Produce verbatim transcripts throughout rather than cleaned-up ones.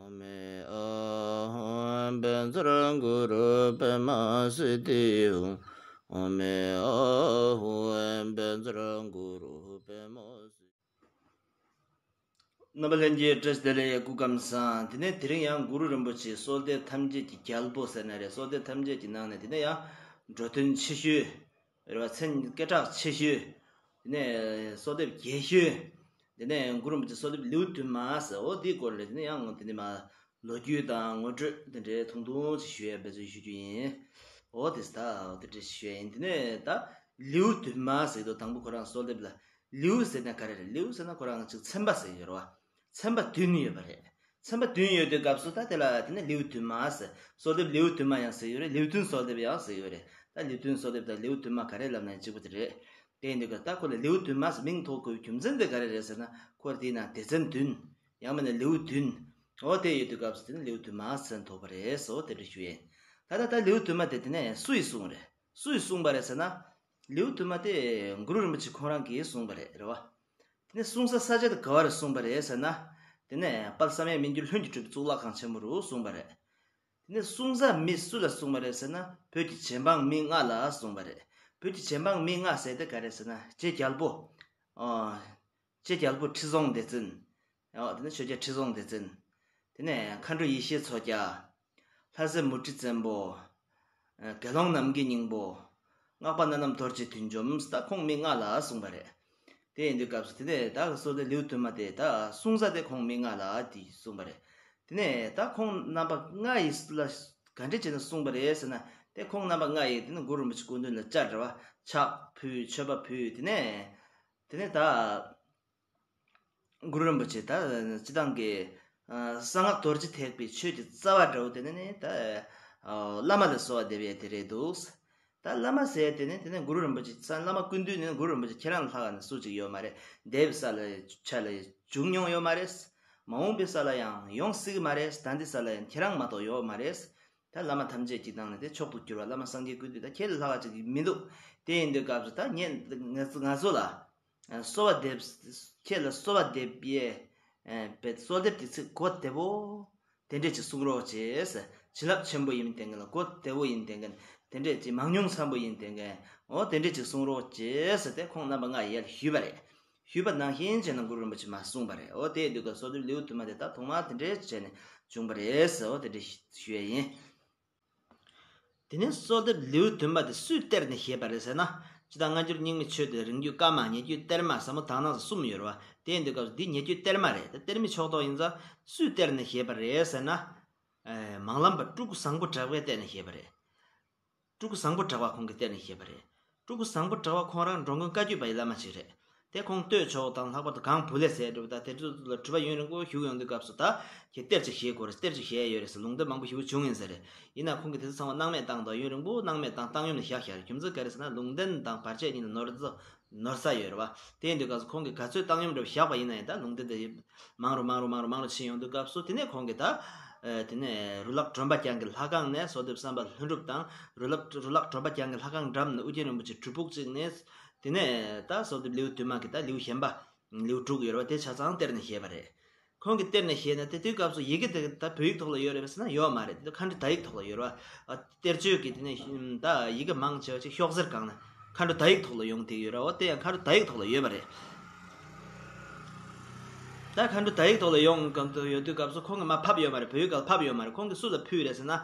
ཨོཾ་ཨཱཿཧཱུྃ་བཛྲ་གུ་རུ་པདྨ་སིདྡྷི་ཧཱུྃ། ཨོཾ་ཨཱཿཧཱུྃ་བཛྲ་གུ་རུ་པདྨ་སིདྡྷི། རྣམ་པ་ལྷན་རྒྱས་བཀྲ་ཤིས་བདེ་ལེགས། སྐུ་ཁམས་བཟང་། དེ་ནས་དེ་རིང་ཡང་གུ་རུ་རིན་པོ་ཆེའི་གསོལ་འདེབས་ཐམས་ཅད་ཀྱི་རྒྱལ་པོ་ཟེར་ན་རེད། གསོལ་འདེབས་ཐམས་ཅད་ཀྱི་ནང་ནས་དེ་ནས་ཡང་འགྲོ་དོན་ཆེ་ཤོས་རེད་བ། མཚན་སྐད་གྲགས་ཆེ་ཤོས། དེ་ནས་གསོལ་འདེབས་རྒྱས་ཤོས། དེ་ནས་གུ་རུ་རིན་པོ་ཆེའི་གསོལ་འདེབས་ལེའུ་བདུན་མ་ཟེར། འོ་དེའི་སྐོར་ལ་དེ་ནས་ཡང་དེ་ནས་མ་ལོ་རྒྱུས་དང་ངོ་སྤྲོད་དེ་འདྲའི་ཐུང་ཐུང་ཅིག་ཞུ་ཡ་འབད་བརྩོན་ཞུ་རྒྱུ་ཡིན། འོ་དེ་ད་འོ་དེ་འདྲ་ཞུ་ཡ་ཡིན། དེ་ནས་ད་ལེའུ་བདུན་མ་ཟེར་དུས་དང་པོ་ཁོ་རང་གསོལ་འདེབས་ལ་ལེའུ་ཟེར་ན་ག་རེ་རེད། ལེའུ་ཟེར་ན་ཁོ་རང་ཅིག་ཚན་པ་ཟེར་ཡོད་རེད་བ། ཚན་པ་བདུན་ཡོད་པ་རེད། ཚན་པ་བདུན་ཡོད་དུས་སྐབས་སུ་ད་དེ་ལ་དེ་ནས་ལེའུ་བདུན་མ་ཟེར། གསོལ་འདེབས་ལེའུ་བདུན་མ་ཡང་ཟེར་ཡོད་རེད། ལེའུ་བདུན་གསོལ་འདེབས་ཡང་ཟེར་ཡོད་རེད། ད་ལེའུ་བདུན་གསོལ་འདེབས་དང་ལེའུ་བདུན་མ་ག་རེ་ལབ་ན་ཡང་གཅིག་པ་དེ་རེད། དེ་ཡིན་དུས་ད་ཁོ་ལ་ལེའུ་བདུན་མ་ཟེར་མིང་ཐོགས་དགོས་པའི་རྒྱུ་མཚན་དེ་ག་རེ་རེད་ཟེར་ན། ཁོར་དེའི་ནང་སྡེ་ཚན་བདུན། ཡང་མིན་ན་ལེའུ་བདུན། འོ་དེ་ཡོད་དུས་སྐབས་སུ་དེ་ནི་ལེའུ་བདུན་མ་ཟེར་ཐོགས་པ་རེད་ཟེར། འོ་དེ་འདྲ་ཞུ་ཡིན། ད་ལྟ་ད་ལེའུ་བདུན་མ་དེ་དེ་ནས་སུ་ཡིས་གསུངས་རེད། སུ་ཡིས་གསུངས་པ་རེད་ཟེར་ན། ལེའུ་བདུན་མ་དེ་གུ་རུ་རིན་པོ་ཆེ་ཁོང་རང་གིས་གསུངས་པ་རེད། རེད་བ། དེ་ནས་གསུང་ས་ས་ཆ་དེ་ག་བར་གསུངས་པ་རེད་ཟེར་ན། དེ་ནས་དཔལ་བསམ་ཡས་མི་འགྱུར་ལྷུན་གྱིས་གྲུབ་པའི་གཙུག་ལག་ཁང་ཆེན་མོ་རུ་གསུངས་པ་རེད། དེ་ནས་གསུང་ས་མི་སུ་ལ་གསུངས་པ་རེད་ཟེར་ན། བོད་ཀྱི་རྗེ་འབངས་མི་ལྔ་ལ་གསུངས་པ་རེད། བོད་ཀྱི་རྗེ་འབངས་མི་ལྔ་ཟེར་དེ་ག་རེ་ཟེར་ན། རྗེ་རྒྱལ་པོ། ཨོ། རྗེ་རྒྱལ་པོ་ཁྲི་སྲོང་ལྡེ་བཙན། ཨོ། དེ་ནས་ཆོས་རྒྱལ་ཁྲི་སྲོང་ལྡེ་བཙན། དེ་ནས་མཁའ་འགྲོ་ཡེ་ཤེས་མཚོ་རྒྱལ། ལྷ་སྲས་མུ་ཁྲི་བཙན་པོ། དགེ་སློང་ནམ་མཁའི་སྙིང་པོ། སྔགས་པ་སྣ་ནམ་རྡོ་རྗེ་བདུད་འཇོམས། ད་ཁོང་མི་ལྔ་ལ་གསུངས་པ་རེད། དེ་ཡིན་དུས་སྐབས་སུ་དེ་ནས་ད་གསོལ་འདེབས་ལེའུ་བདུན་མ་དེ་ད་གསུང་ས་དེ་ཁོང་མི་ལྔ་ལ་དེ་གསུངས་པ་རེད། དེ་ནས་ད་ཁོང་རྣམ་པ་ལྔ་ཡིས་ལ་ག་འདྲ་བྱས་ནས་གསུངས་པ་རེད་ཟེར་ན། དེ་ཁོང་རྣམ་པ་ལྔ་ཡིས་དེ་ནས་གུ་རུ་རིན་པོ་ཆེ་སྐུ་མདུན་ལ་བཅར་བ། ཕྱག་ཕུལ། མཆོད་པ་ཕུལ། དེ་ནས་དེ་ནས་ད་གུ་རུ་རིན་པོ་ཆེ་ད་སྤྱི་བཏང་གི་ཨ་གསང་སྔགས་རྡོ་རྗེ་ཐེག་པའི་ཆོས་ཀྱི་རྩ་བ་འདྲ་བོ་དེ་ནི་ནི་ད་ཨ་བླ་མ་ལ་གསོལ་བ་འདེབས་ཡས་དེ་རེད་འདུག། ད་བླ་མ་ཟེར་དེ་ནི་དེ་ནི་གུ་རུ་རིན་པོ་ཆེ་ས་བླ་མ་སྐུ་མདུན་ནི་གུ་རུ་རིན་པོ་ཆེ་ཁྱེད་རང་ལྷག་ནས་སུ་གཅིག་ཡོད་མ་རེད། འདས་པའི་ས་ལ་ཆ་ལ་བྱུང་མྱོང་ཡོད་མ་རེད། མ་འོངས་པའི་ས་ལ་ཡང་ཡོང་སྲིད་ཀྱི་མ་རེད། ད་འདི་ས་ལ་ཡང་ཁྱེད་རང་མ་གཏོགས་ཡོད་མ་རེད། ད་བླ་མ་ཐམས་ཅད་ཀྱི་ནང་ནས་དེ་མཆོག་ཏུ་གྱུར་པ་བླ་མ་སངས་རྒྱས་སྐུ་མདུན་ད་ཁྱེད་ལ་ལྷག་ཅིག་མི་འདུག། དེ་ཡིན་དུས་སྐབས་སུ་ད་ངས་ང་ཚོ་ང་ཚོ་ལ་གསོལ་བ་འདེབས། ཁྱེད་ལ་གསོལ་བ་འདེབས་ཡས་པའི་གསོལ་འདེབས་དེ་ཚིག་གོ་བདེ་པོ། དེ་འདྲས་ཅིག་གསུང་རོགས་བྱེད་ཟེར། བྱིན་རླབས་ཆེན་པོ་ཡིན་བསྟན་མཁན་ལ་གོ་བདེ་པོ་ཡིན་བསྟན་མཁན། དེ་འདྲས་ཅིག་མང་ཉུང་འཚམ་པོ་ཡིན་བསྟན་མཁན། འོ་དེ་འདྲས་ཅིག་གསུང་རོགས་བྱེད་ཟེར་ཏེ་ཁོང་རྣམ་པ་ལྔ་ཡར་ཞུས་པ་རེད། ཞུས་པ་ནང་བཞིན་བྱས་ན་གུ་རུ་རིན་པོ་ཆེ་མར་གསུངས་པ་རེད། འོ་དེའི་དུས་ཀ་གསོལ་འདེབས་ལེའུ་བདུན་མ་དེ་ད་ཐོག་མར་དེ་འདྲས་བྱས་ནས་བྱུང་པ་རེད་ཟེར། འོ་དེ་འདྲས་ཞུ་ཡས་ཡིན། དེ་ནས་གསོལ་འདེབས་ལེའུ་བདུན་པ་དེ་སུས་གཏེར་ནས་བཞེས་པ་རེད་ཟེར་ན། སྤྱིར་བཏང་སྔ་འགྱུར་རྙིང་མའི་ཆོས་དེ་རིང་བརྒྱུད་བཀའ་མ། ཉེ་བརྒྱུད་གཏེར་མ་ཟབ་མོ་དག་སྣང་ཟེར་གསུམ་ཡོད་རེད་བ། དེ་ཡིན་དུས་སྐབས་སུ་འདི་ཉེ་བརྒྱུད་གཏེར་མ་རེད། ད་གཏེར་མའི་ཕྱོགས་གཏོགས་ཡིན་ཙང་སུས་གཏེར་ནས་བཞེས་པ་རེད་ཟེར་ན། ཨེ། མང་ལམ་པ་སྤྲུལ་སྐུ་བཟང་པོ་གྲགས་པས་གཏེར་ནས་བཞེས་པ་རེད། སྤྲུལ་སྐུ་བཟང་པོ་གྲགས་པ་ཁོང་གིས་གཏེར་ནས་བཞེས་པ་རེད། སྤྲུལ་སྐུ་བཟང་པོ་གྲགས་པ་ཁོང་རང་འགྲོ་མགོན་བཀའ་བརྒྱུད་པ་ཡི་བླ་མ་ཅིག་རེད། དེ་ཁོང་སྟོད་ཕྱོགས་དང་ལྷག་པར་དུ་གངས་བུ་ལས་ཟེར་འདྲ་བོ་དང་དེ་ཚོ་ལ་སྒྲུབ་པ་ཡུན་རིང་པོ་བཞུགས་ཡོང་དུས་སྐབས་སུ་ད་ཁྱེད་གཏེར་ཅིག་བཞེས་དགོས་རེད། གཏེར་ཅིག་བཞེས་ཡོད་རེད་ཟེར་ལུང་བསྟན་མང་པོ་ཞེ་པོ་བྱུང་ཡིན་ས་རེད། ཡིན་ན་ཁོང་གིས་དེ་ཚོ་ཚང་མ་སྣང་མེད་བཏང་དང་། ཡུན་རིང་པོ་སྣང་མེད་བཏང་བཏང་སྙོམས་ལ་བཞག་བཞག་རེད། རྒྱུ་མཚན་ག་རེ་ཟེར་ན་ལུང་བསྟན་དང་བར་ཆད་གཉིས་ལ་ནོར་འཛོལ་ནོར་ས་ཡོད་རེད་བ། དེ་ཡིན་དུས་སྐབས་སུ་ཁོང་གིས་ག་ཚོད་བཏང་སྙོམས་འདྲ་བོ་བཞག་པ་ཡིན་ན་ཡང་ད་ལུང་བསྟན་དེ་མང་རུ་མང་རུ་མང་རུ་མང་རུ་ཕྱིན་ཡོང་དུས་སྐབས་སུ་དེ་ནས་ཁོང་གིས་ད་ཨེ་དེ་ནས་རུ་ལག་སྒྲོན་པ་རྒྱང་གི་ལྷ་ཁང་ནས་གསོལ་འདེབས་བསམ་པ་ལྷུན་གྲུབ་དང་། རུ་ལག་རུ་ལག་སྒྲོན་པ་རྒྱང་གི་ལྷ་ཁང་འགྲམ་ནས་ཨུ་རྒྱན་རིན་པོ་ཆེ་སྒྲུབ་ཕུག་གཅིག་ནས། དེ་ནས་ད་གསོལ་འདེབས་ལེའུ་བདུན་མ་གི་ད་ལེའུ་གཞན་པ། ལེའུ་དྲུག་ཡོད་རེད་བ། དེ་ཆ་ཚང་གཏེར་ནས་བཞེས་པ་རེད། ཁོང་གིས་གཏེར་ནས་བཞེས་ནས་དེ་དུས་སྐབས་སུ་ཡི་གེ་དེ་ད་བོད་ཡིག་ཐོག་ལ་ཡོད་རེད་པས་ཟེར་ན་ཡོད་མ་རེད། དེ་ད་མཁའ་འགྲོ་བརྡ་ཡིག་ཐོག་ལ་ཡོད་རེད་བ། ཨ་གཏེར་ཆོས་ཀྱི་དེ་ནས་ད་ཡི་གེ་མང་ཆེ་བ་ཅིག་ཤོག་སེར་སྒང་ནས་མཁའ་འགྲོ་བརྡ་ཡིག་ཐོག་ལ་ཡོང་བསྡད་ཡོད་རེད་བ། དེ་ཡང་མཁའ་འགྲོ་བརྡ་ཡིག་ཐོག་ལ་ཡོད་པ་རེད། ད་མཁའ་འགྲོ་བརྡ་ཡིག་ཐོག་ལ་ཡོང་གང་དུ་ཡོད་དུས་སྐབས་སུ་ཁོང་གིས་མར་ཕབ་ཡོད་མ་རེད། བོད་ཡིག་སྒང་ལ་ཕབ་ཡོད་མ་རེད། ཁོང་གིས་སུ་ལ་ཕུལ་རེད་ཟེར་ན།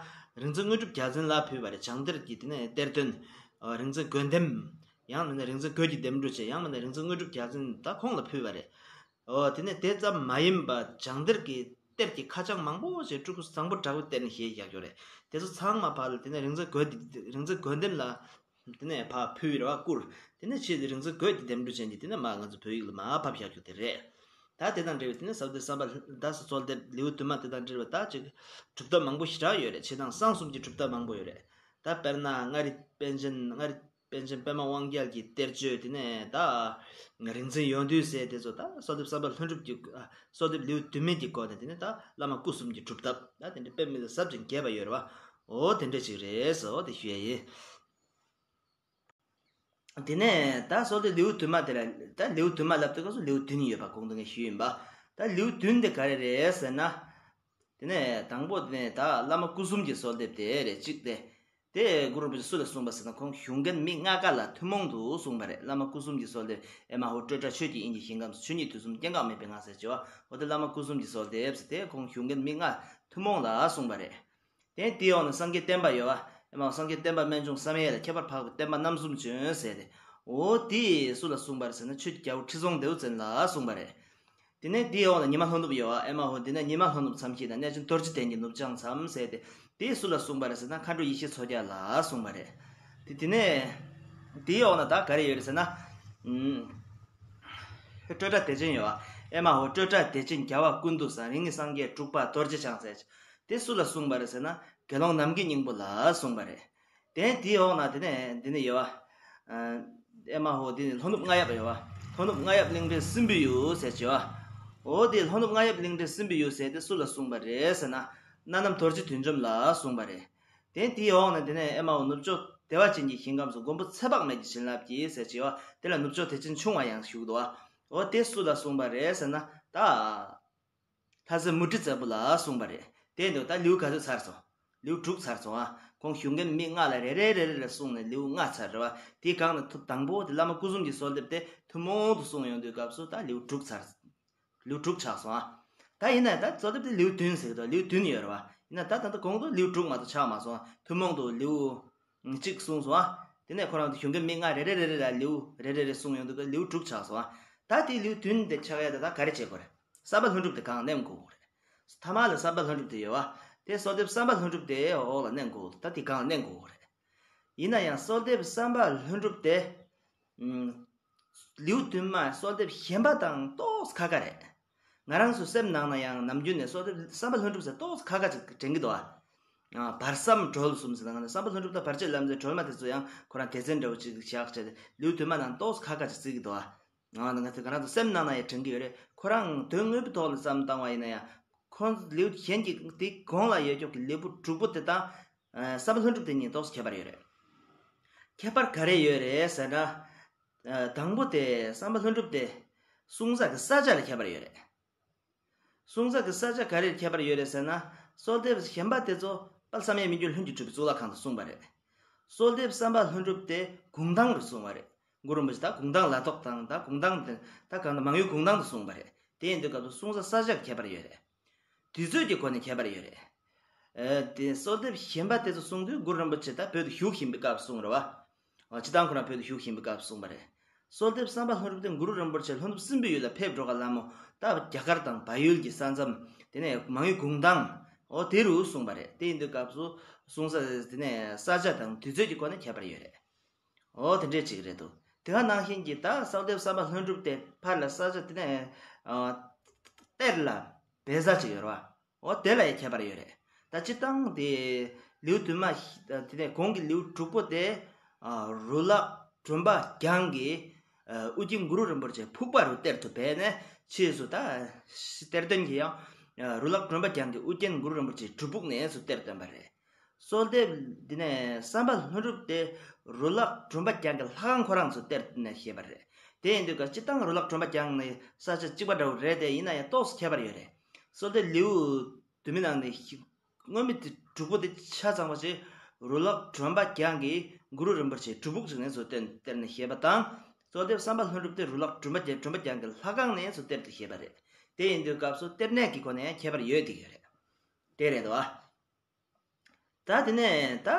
རིག་འཛིན་དངོས་གྲུབ་རྒྱལ་མཚན་ལ་ཕུལ་བ་རེད། བྱང་གཏེར་གྱི་དེ་ནས་གཏེར་སྟོན། ཨ་རིག་འཛིན་དགོན་འདེམས། ཡང་མིན་ན་རིག་འཛིན་དགོན་གྱི་འདེམས་སྒྲུག་བྱས། ཡང་མིན་ན་རིག་འཛིན་དངོས་གྲུབ་རྒྱལ་མཚན་ད་ཁོང་ལ་ཕུལ་བ་རེད། འོ་དེ་ནས་དེ་ཙམ་མ་ཡིན་པ་བྱང་གཏེར་གྱི་གཏེར་གྱི་ཁ་བྱང་མང་པོ་ཞིག་སྤྲུལ་སྐུ་བཟང་པོ་གྲགས་པའི་གཏེར་ནས་བཞེས་བཞག་ཡོད་རེད། དེ་ཚོ་ཚང་མ་ཕར་ལ་དེ་ནས་རིག་འཛིན་དགོན་འདེམས། རིག་འཛིན་དགོན་འདེམས་ལ་དེ་ནས་ཕར་ཕུལ་རེད་བ། བསྐུར། དེ་ནས་ཕྱིས་རིག་འཛིན་དགོན་གྱི་འདེམས་སྒྲུག་བྱས་ནས་དེ་ནས་མར་ང་ཚོ་བོད་ཡིག་ལ་མར་ཕབ་བཞག་རྒྱུ་དེ་རེད། ད་དེ་དང་འབྲེལ་བའི་དེ་ནས་ཟབ་དེ་བསམ་པ་ད་སོ་གསོལ་འདེབས་ལེའུ་བདུན་མ་དེ་དང་འབྲེལ་བའི་ད་ཅིག་གྲུབ་མཐའ་མང་པོ་ཞེ་དྲག་ཡོད་རེད། ཆེ་དང་གསང་གསུམ་གྱི་གྲུབ་མཐའ་མང་པོ་ཡོད་རེད། ད་དཔེར་ན་མངའ་རིས་པཎ་ཆེན། མངའ་རིས་པཎ་ཆེན་པདྨ་དབང་རྒྱལ་གྱི་གཏེར་ཆོས། དེ་ནས་ད་རིག་འཛིན་ཡོན་ཏན་ཟེར་དེ་ཚོ་ད་གསོལ་འདེབས་བསམ་པ་ལྷུན་གྲུབ་ཀྱི། ཨ་གསོལ་འདེབས་ལེའུ་བདུན་མའི་གི་སྐོར་ནས་དེ་ནས་ད་བླ་མ་སྐུ་གསུམ་གྱི་གྲུབ་མཐའ་ད་དེ་འདྲ་དཔེ་མི་སྲིད་ཟབ་ཅིང་རྒྱས་པ་ཡོད་རེད་བ། འོ་དེ་འདྲ་ཅིག་རེད་ཟེར། འོ་དེ་ཞུ་ཡ་ཡིན། དེ་ནས་ད་གསོལ་འདེབས་ལེའུ་བདུན་མ་དེ་ལ། ད་ལེའུ་བདུན་མ་ལབ་དུས་སྐབས་སུ་ལེའུ་བདུན་ཡོད་པ་གོང་དུ་ངས་ཞུས་ཡིན་པ། ད་ལེའུ་བདུན་དེ་ག་རེ་རེད་ཟེར་ན། དེ་ནས་དང་པོ་དེ་ནས་ད་བླ་མ་སྐུ་གསུམ་གྱི་གསོལ་འདེབས་དེ་རེད་གཅིག་སྟེ། དེ་གུ་རུ་རིན་པོ་ཆེ་སུ་ལ་གསུངས་པ་ཟེར་ན། ཁོང་གཞུང་མགོན་མི་ལྔ་ཀ་ལ་ཐུན་མོང་དུ་གསུངས་པ་རེད། བླ་མ་སྐུ་གསུམ་གྱི་གསོལ་འདེབས། ཨེ་མ་ཧོ། སྤྲོས་བྲལ་ཆོས་ཀྱི་དབྱིངས་ཀྱི་ཞིང་ཁམས་སུ། ཆོས་ཉིད་དུས་གསུམ་སྐྱེ་འགག་མེད་པའི་ངང་ཟེར་བྱ་བ། འོ་དེ་བླ་མ་སྐུ་གསུམ་གྱི་གསོལ་འདེབས་ཟེར། དེ་ཁོང་གཞུང་མགོན་མི་ལྔ་ཐུན་མོང་ལ་གསུངས་པ་རེད། དེ་དེའི་འོག་ན་སངས་རྒྱས་བསྟན་པ་ཡོད་པ། ཨེ་མ་ཧོ། སངས་རྒྱས་བསྟན་པ་རྨད་བྱུང་བསམ་ཡས་ལ། ཁྱད་པར་འཕགས་པའི་བསྟན་པ་རྣམ་གསུམ་འབྱོན་ཟེར་ཏེ། འོ་དེ་སུ་ལ་གསུངས་པ་རེད་ཟེར་ན། ཆོས་ཀྱི་རྒྱལ་པོ་ཁྲི་སྲོང་ལྡེའུ་བཙན་ལ་གསུངས་པ་རེད། དེ་ནས་དེའི་འོག་ན་ཉི་མ་ལྷོ་ནུབ་ཡོད་པ། ཨེ་མ་ཧོ། དེ་ནས་ཉི་མ་ལྷོ་ནུབ་མཚམས་ཤེད་དང་། གནས་ཆེན་རྡོ་རྗེ་གདན་གྱི་ནུབ་བྱང་མཚམས་ཟེར་ཏེ། དེ་སུ་ལ་གསུངས་པ་རེད་ཟེར་ན། མཁའ་འགྲོ་ཡེ་ཤེས་མཚོ་རྒྱལ་ལ་གསུངས་པ་རེད། དེ་དེ་ནས་དེའི་འོག་ན་ད་ག་རེ་ཡོད་རེད་ཟེར་ན། ཨུམ། སྤྲོས་བྲལ་བདེ་ཆེན་ཡོད་པ། ཨེ་མ་ཧོ། སྤྲོས་བྲལ་བདེ་ཆེན་རྒྱལ་བ་ཀུན་ཏུ་བཟང་། རིགས་ལྔའི་སངས་རྒྱས་འབྲུག་པ་རྡོ་རྗེ་འཆང་ཟེར། དེ་སུ་ལ་གསུངས་པ་རེད་ཟེར་ན། དགེ་སློང་ནམ་མཁའི་སྙིང་པོ་ལ་གསུངས་པ་རེད། དེ་དེའི་འོག་ན་དེ་ནས་འདི་ནས་ཡོད་པ། ཨ་ཨེ་མ་ཧོ། དེ་ནས་ལྷོ་ནུབ་རྔ་ཡབ་ཡོད་པ། ལྷོ་ནུབ་རྔ་ཡབ་གླིང་ཕྲན་སྲིན་པོའི་ཡུལ་ཟེར་བྱ་བ། འོ་དེ་ལྷོ་ནུབ་རྔ་ཡབ་གླིང་ཕྲན་སྲིན་པོའི་ཡུལ་ཟེར་དེ་སུ་ལ་གསུངས་པ་རེད་ཟེར་ན། སྣ་ནམ་རྡོ་རྗེ་བདུད་འཇོམས་ལ་གསུངས་པ་རེད། དེ་དེའི་འོག་ན་དེ་ནས་ཨེ་མ་ཧོ། ནུབ་ཕྱོགས་བདེ་བ་ཅན་གྱི་ཞིང་ཁམས་སུ། མགོན་པོ་ཚེ་དཔག་མེད་ཀྱི་བྱིན་རླབས་ཀྱིས་ཟེར་བྱ་བ། དེ་ལ་ནུབ་ཕྱོགས་བདེ་ཆེན་ཆུང་བ་ཡང་ཞུ་གི་འདུག་པ། འོ་དེ་སུ་ལ་གསུངས་པ་རེད་ཟེར་ན། ད་ལྷ་སྲས་མུ་ཁྲི་བཙན་པོ་ལ་གསུངས་པ་རེད། དེ་འདུག་ད་ལེའུ་ག་ཚོད་ཚར་སོང་། ལེའུ་དྲུག་ཚར་སོང་ཨ། ཁོང་གཞུང་མགོན་མི་ལྔ་ལ་རེ་རེ་རེ་རེ་ལ་གསུངས་ནས་ལེའུ་ལྔ་ཚར་རེད་པ། དེའི་སྒང་ནས་ཐུབ་དང་པོ་དེ་བླ་མ་སྐུ་གསུམ་གྱི་གསོལ་འདེབས་དེ་ཐུན་མོང་དུ་གསུངས་ཡོང་དུས་སྐབས་སུ་ད་ལེའུ་དྲུག་ཚར། ལེའུ་དྲུག་ཆགས་སོང་ཨ། ད་ཡིན་ན་ད་གསོལ་འདེབས་དེ་ལེའུ་བདུན་ཟེར་གི་འདུག་ལེའུ་བདུན་ཡོད་རེད་པ། ཡིན་ན་ད་ད་ལྟ་གོང་དུ་ལེའུ་དྲུག་མ་གཏོགས་ཆགས་མ་སོང་ཨ། ཐུན་མོང་དུ་ལེའུ་གཅིག་གསུངས་སོང་ཨ། དེ་ནས་ཁོ་རང་གཞུང་མགོན་མི་ལྔ་རེ་རེ་རེ་རེ་ལ་ལེའུ་རེ་རེ་རེ་གསུངས་ཡོང་དུས་ལེའུ་དྲུག་ཆགས་སོང་ཨ། ད་དེའི་ལེའུ་བདུན་དེ་ཆགས་ཡ་དེ་ད་ག་རེ་བྱེད་དགོས་རེད། བསམ་པ་ལྷུན་གྲུབ་དེ་སྒང་ལ་མནན་དགོས་རེད། ཐ་མ་ལ་བསམ་པ་ལྷུན་གྲུབ་དེ་ཡོད་པ། དེ་གསོལ་འདེབས་བསམ་པ་ལྷུན་གྲུབ་དེ་འོག་ལ་མནན་དགོས། ད་དེ་སྒང་ལ་མནན་དགོས་རེད། ཡིན་ན་ཡང་གསོལ་འདེབས་བསམ་པ་ལྷུན་གྲུབ་དེ། ཨུམ། ལེའུ་བདུན་མ་གསོལ་འདེབས་གཞན་པ་དང་ཏོག་ཙམ་ཁ་ཁ་རེད། ང་རང་ཚོའི་སེམས་ནང་ན་ཡང་ནམ་རྒྱུན་ནས་གསོལ་འདེབས་བསམ་པ་ལྷུན་གྲུབ་ཟེར་ཏོག་ཙམ་ཁ་ཁ་ཅིག་དྲན་གྱི་འདུག་ཨ། ཨ། བར་བསམ་གྲོལ་གསུམ་ཟེར་ན། ང་ཚོ་བསམ་པ་ལྷུན་གྲུབ་དང་བར་ཆད་ལམ་སེལ་སྒྲོལ་མ་དེ་ཚོ་ཡང་ཁོ་རང་སྡེ་ཚན་འདྲ་བོ་ཅིག་བཞག་བྱས་ཏེ་ལེའུ་བདུན་མ་ནང་ཏོག་ཙམ་ཁ་ཁ་ཅིག་བརྩི་གི་འདུག་ཨ། ང་ང་ཚོ་ང་རང་ཚོ་སེམས་ནང་ན་ཡང་དྲན་གྱི་ཡོད་རེད། ཁོ་རང་དོན་དངོས་པོའི་ཐོག་ལ་བསམ་བཏང་བ་ཡིན་ན་ཡང་། ཁོང་ལེའུ་གཞན་གྱི་དེ་གོང་ལ་ཡོད་ཀྱོག་གི་ལེའུ་དྲུག་པོ་དེ་དང་། ཨ། བསམ་པ་ལྷུན་གྲུབ་དེ་གཉིས་ཏོག་ཙམ་ཁྱད་པར་ཡོད་རེད། ཁྱད་པར་ག་རེ་ཡོད་རེད་ཟེར་ན། ཨ། དང་པོ་དེ་བསམ་པ་ལྷུན་གྲུབ་དེ་གསུང་ས་གི་ས་ཆ་ལ་ཁྱད་པར་ཡོད་རེད། གསུང་ས་གི་ས་ཆ་ག་རེར་ཁྱད་པར་ཡོད་རེད་ཟེར་ན། གསོལ་འདེབས་གཞན་པ་དེ་ཚོ་དཔལ་བསམ་ཡས་སྨིན་གྲོལ་ལྷུན་གྱིས་གྲུབ་པའི་གཙུག་ལག་ཁང་དུ་གསུངས་པ་རེད། གསོལ་འདེབས་བསམ་པ་ལྷུན་གྲུབ་དེ་གུང་ཐང་རུ་གསུངས་པ་རེད། གུ་རུ་རིན་པོ་ཆེ་ད་གུང་ཐང་ལ་ཐོག་དང་ད་གུང་ཐང་དེ་ད་གང་ལྟར་མང་ཡུལ་གུང་ཐང་དུ་གསུངས་པ་རེད། དེ་ཡིན་དུས་སྐབས་སུ་གསུང་ས་ས་ཆ་གི་ཁྱད་པར་ཡོད་རེད། དུས་ཚོད་ཀྱི་སྒོ་ནས་ཁྱད་པར་ཡོད་རེད། ཨ། དེ་གསོལ་འདེབས་གཞན་པ་དེ་ཚོ་གསུང་དུས་གུ་རུ་རིན་པོ་ཆེ་ད་བོད་དུ་བཞུགས་བཞིན་པའི་སྐབས་སུ་གསུངས་རེད་པ། ཨ། སྤྱིར་བཏང་ཁོ་རང་བོད་དུ་བཞུགས་བཞིན་པའི་སྐབས་སུ་གསུངས་པ་རེད། གསོལ་འདེབས་བསམ་པ་ལྷུན་གྲུབ་དེ་གུ་རུ་རིན་པོ་ཆེ་ལྷོ་ནུབ་སྲིན་པོའི་ཡུལ་ལ་ཕེབས་འགྲོ་ག་ལ་མོ། ད་རྒྱ་གར་དང་བལ་ཡུལ་གྱི་ས་མཚམས། དེ་ནས་མང་ཡུལ་གུང་ཐང་། འོ་དེ་རུ་གསུངས་པ་རེད། དེ་ཡིན་དུས་སྐབས་སུ་གསུང་ས་དེ་ནས་ས་ཆ་དང་དུས་ཚོད་ཀྱི་སྒོ་ནས་ཁྱད་པར་ཡོད་རེད། འོ་དེ་འདྲས་ཅིག་རེད་འདུག་དེ་ག་ནང་བཞིན་གྱི་ད་གསོལ་འདེབས་བསམ་པ་ལྷུན་གྲུབ་དེ་ཕར་ལ་ས་ཆ་དེ་ནས། ཨ། གཏེར་ལ་སྦས་ས་ཅིག་ཡོད་རེད་པ། འོ་དེ་ལ་ཡང་ཁྱད་པར་ཡོད་རེད། ད་སྤྱིར་བཏང་དེ་ལེའུ་བདུན་མ། དེ་ནས་གོང་གི་ལེའུ་དྲུག་པོ་དེ། ཨ། རུ་ལག་སྒྲོམ་པ་རྒྱང་གིས། ཨ། ཨུ་རྒྱན་གུ་རུ་རིན་པོ་ཆེ་ཕུག་པ་རུ་གཏེར་དུ་སྦས་ནས་ཕྱིས་སུ་ད་གཏེར་སྟོན་གྱིས་ཡང་། ཨ། རུ་ལག་སྒྲོམ་པ་རྒྱང་གིས་ཨུ་རྒྱན་གུ་རུ་རིན་པོ་ཆེའི་སྒྲུབ་ཕུག་ནས་སུ་གཏེར་བཏོན་པ་རེད། གསོལ་འདེབས་འདི་ནས་བསམ་པ་ལྷུན་གྲུབ་དེ་རུ་ལག་སྒྲོམ་པ་རྒྱང་གི་ལྷ་ཁང་ཁོ་རང་ཚོ་གཏེར་ནས་བཞེས་པ་རེད། དེ་ཡིན་དུས་ཀ་སྤྱིར་བཏང་རུ་ལག་སྒྲོམ་པ་རྒྱང་ནི་ས་ཆ་གཅིག་པ་འདྲ་བོ་རེད་དེ། ཡིན་ན་ཡང་ཏོག་ཙམ་ཁྱད་པར་ཡོད་རེད། གསོལ་འདེབས་ལེའུ་བདུན་མའི་ནང་ནས་སྔོན་མའི་དེ་དྲུག་པོ་དེ་ཆ་ཚང་བ་ཞིག་རུ་ལག་སྒྲོམ་པ་རྒྱང་གིས་གུ་རུ་རིན་པོ་ཆེའི་སྒྲུབ་ཕུག་ཅིག་ནས་ཚུར་གཏེར་གཏེར་ནས་བཞེས་པ་དང་། གསོལ་འདེབས་བསམ་པ་ལྷུན་གྲུབ་དེ་རུ་ལག་སྒྲོམ་པ་རྒྱང་སྒྲོམ་པ་རྒྱང་གི་ལྷ་ཁང་ནས་ཚུར་གཏེར་དུ་བཞེས་པ་རེད། དེ་ཡིན་དུས་སྐབས་སུ་གཏེར་གནས་ཀྱི་སྒོ་ནས་ཡང་ཁྱད་པར་ཡོད་དེ་ཡོད་རེད། དེ་རེད་དོ། ད་དེ་ནས་ད།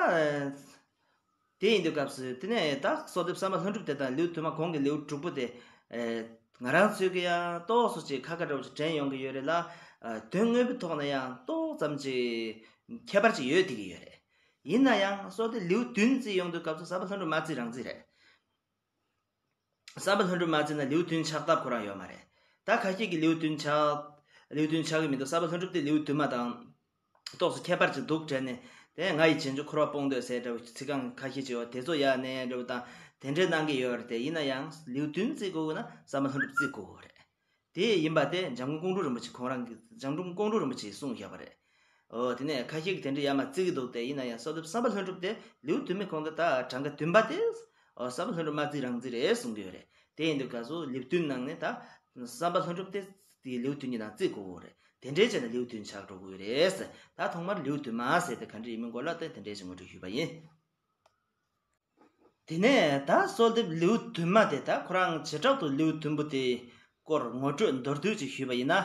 དེ་ཡིན་དུས་སྐབས་སུ་དེ་ནས་ད་གསོལ་འདེབས་བསམ་པ་ལྷུན་གྲུབ་དེ་དང་ལེའུ་བདུན་མ་གོང་གི་ལེའུ་དྲུག་པོ་དེ། ཨེ། ང་རང་ཚོས་ཀྱི་ཡང་ཏོག་ཙམ་ཅིག་ཁ་ཁ་འདྲ་བོ་ཅིག་དྲན་ཡོང་གི་ཡོད་རེད་ལ། ཨ། དོན་དངོས་པོའི་ཐོག་ནས་ཡང་ཏོག་ཙམ་ཅིག་ཁྱད་པར་ཅིག་ཡོད་བསྡད་ཀྱི་ཡོད་རེད། ཡིན་ན་ཡང་གསོལ་འདེབས་ལེའུ་བདུན་བརྩི་ཡོང་དུས་སྐབས་སུ་བསམ་པ་ལྷུན་གྲུབ་མ་བརྩི་རང་བརྩི་རེད། བསམ་པ་ལྷུན་གྲུབ་མ་བརྩིས་ན་ལེའུ་བདུན་ཆགས་ཐབས་ཁོ་རང་ཡོད་མ་རེད། ད་ཁ་ཤས་ཀྱིས་ལེའུ་བདུན་ཆགས། ལེའུ་བདུན་ཆགས་ཀྱི་མི་འདུག་བསམ་པ་ལྷུན་གྲུབ་དེ་ལེའུ་བདུན་མ་དང་ཏོག་ཙམ་ཁྱད་པར་ཅིག་འདུག་དྲན་ནས། དེ་ང་ཡི་རྗེས་འཇུག་འཁོར་བ་སྤོང་འདོད་ཟེར་འདྲ་བོ་ཚིག་རྐང་ཁ་ཤས་ཅིག་ཡོད་དེ་ཚོ་ཡར་ནས་འདྲ་བོ་དང་དེ་འདྲའི་གནང་གི་ཡོད་རེད་དེ། ཡིན་ན་ཡང་ལེའུ་བདུན་བརྩི་དགོས་ན་བསམ་པ་ལྷུན་གྲུབ་བརྩི་དགོས་རེད། དེ་ཡིན་པ་དེ་འཇམ་མགོན་ཀོང་སྤྲུལ་རིན་པོ་ཆེ་ཁོང་རང་གིས་འཇམ་མགོན་ཀོང་སྤྲུལ་རིན་པོ་ཆེས་གསུངས་བཞག་པ་རེད། ཨོ། དེ་ནས་ཁ་ཤས་ཀྱིས་དེ་འདྲ་ཡར་མར་བརྩི་གི་འདུག་སྟེ། ཡིན་ན་ཡང་གསོལ་འདེབས་བསམ་པ་ལྷུན་གྲུབ་དེ་ལེའུ་བདུན་མའི་གོང་དུ་ད་གྲངས་ཀ་བདུན་པ་དེ། ཨོ། བསམ་པ་ལྷུན་གྲུབ་མ་བརྩི་རང་བརྩི་རེད་གསུང་གི་ཡོད་རེད། དེ་ཡིན་དུས་ག་ཚོད་ལེའུ་བདུན་ནང་ནས་ད་བསམ་པ་ལྷུན་གྲུབ་དེ་དེ་ལེའུ་བདུན་གྱི་ནང་བརྩི་དགོས་རེད། དེ་འདྲའི་བྱས་ནས་ལེའུ་བདུན་ཆགས་འགྲོ་གི་ཡོད་རེད། ད་ཐོག་མར་ལེའུ་བདུན་མ་ཟེར་དེ་ག་འདྲ་ཡིན་མིན་སྐོར་ལ་ད་དེ་འདྲའི་ཞིག་ངོ་སྤྲོད་ཞུས་པ་ཡིན། དེ་ནས་ད་གསོལ་འདེབས་ལེའུ་བདུན་མ་དེ་ད་ཁོ་རང་བྱེ་བྲག་ཏུ་ལེའུ་བདུན་པོ་དེའི་སྐོར་ངོ་སྤྲོད་མདོར་བསྡུས་ཅིག་ཞུས་པ་ཡིན་ན།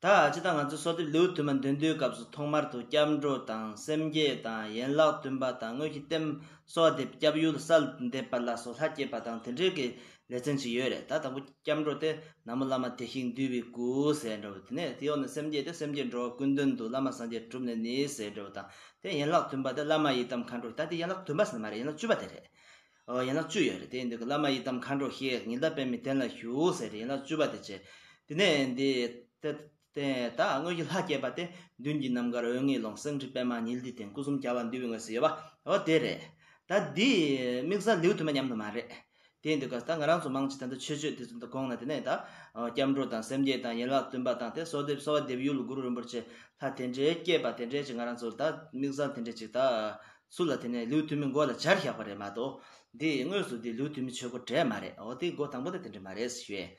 ད་སྤྱིར་བཏང་ང་ཚོ་གསོལ་འདེབས་ལེའུ་བདུན་མ་འདོན་དུས་སྐབས་སུ་ཐོག་མར་དུ་སྐྱབས་འགྲོ་དང་སེམས་བསྐྱེད་དང་ཡན་ལག་བདུན་པ་དང་དངོས་གཞི་རྟེན་གསོལ་བ་འདེབས་སྐྱབས་ཡུལ་གསལ་འདེབས་པ་ལ་སོགས་ལྷ་བསྐྱེད་པ་དང་དེ་འདྲའི་གི་ལེ་ཚན་ཅིག་ཡོད་རེད། ད་དང་པོ་སྐྱབས་འགྲོ་དེ་ན་མོ་བླ་མ་བདེ་གཤེགས་འདུས་པའི་སྐུ་ཟེར་འདྲ་བོ། དེ་ནས་དེའི་འོག་ནས་སེམས་བསྐྱེད་དེ་སེམས་བསྐྱེད་འགྲོ་བ་ཀུན་དོན་དུ་བླ་མ་སངས་རྒྱས་གྲུབ་ནས་ནི་ཟེར་འདྲ་བོ་དང་། དེ་ཡན་ལག་བདུན་པ་དེ་བླ་མ་ཡི་དམ་མཁའ་འགྲོ། ད་དེ་ཡན་ལག་བདུན་པ་ཟེར་ནི་མ་རེད། ཡན་ལག་བཅུ་པ་དེ་རེད། ཨོ། ཡན་ལག་བཅུ་ཡོད་རེད། དེ་ཡིན་དུས་ཀྱི་བླ་མ་ཡི་དམ་མཁའ་འགྲོ་གཤེགས། ཉི་ཟླ་པདྨའི་གདན་ལ་བཞུགས་ཟེར་རེད། ཡན་ལག་བཅུ་པ་དེ་བྱས། དེ་ནས་འདི་དེ་དེ་ད་དངོས་གཞི་ལྷ་བསྐྱེད་པ་དེ་མདུན་གྱི་རྣམ་དཀར་འོད་ལྔའི་ཀློང་། སེང་ཁྲི་པདྨ་ཉི་ཟླའི་སྟེང་། སྐུ་གསུམ་རྒྱལ་བ་འདུས་པའི་ངོས་སུ་ཡོད་པ། ཨོ་དེ་རེད། ད་འདི་དམིགས་བསལ་ལེའུ་བདུན་མ་མཉམ་དུ་མ་རེད། དེ་ཡིན་དུས་ཀ་ད་ང་རང་ཚོ་མང་ཆེ་ད་ལྟ་ཆོས་སྤྱོད་དེ་ཚོ་ད་གོང་ན་དེ་ནས་ད་སྐྱབས་འགྲོ་དང་སེམས་བསྐྱེད་དང་ཡན་ལག་བདུན་པ་དང་དེ་གསོལ་འདེབས་གསོལ་བ་འདེབས་ཡུལ་གུ་རུ་རིན་པོ་ཆེ་ལྷ་དེ་འདྲའི་བསྐྱེད་པ་དེ་འདྲའི་ཅིག་ང་རང་ཚོ་ད་དམིགས་བསལ་དེ་འདྲའི་ཅིག་ད་སུ་ལ་དེ་ནས་ལེའུ་བདུན་མའི་མགོ་ལ་སྦྱར་བཞག་པ་རེད་མ་གཏོགས། འདི་དངོས་སུ་འདི་ལེའུ་བདུན་མའི་ཆོས་སྐོར་གྲས་མ་རེད། འོ་དེ་མགོ་དང་པོ་དེ་དེ་འདྲ་མ་རེད་ཞུ་ཡས།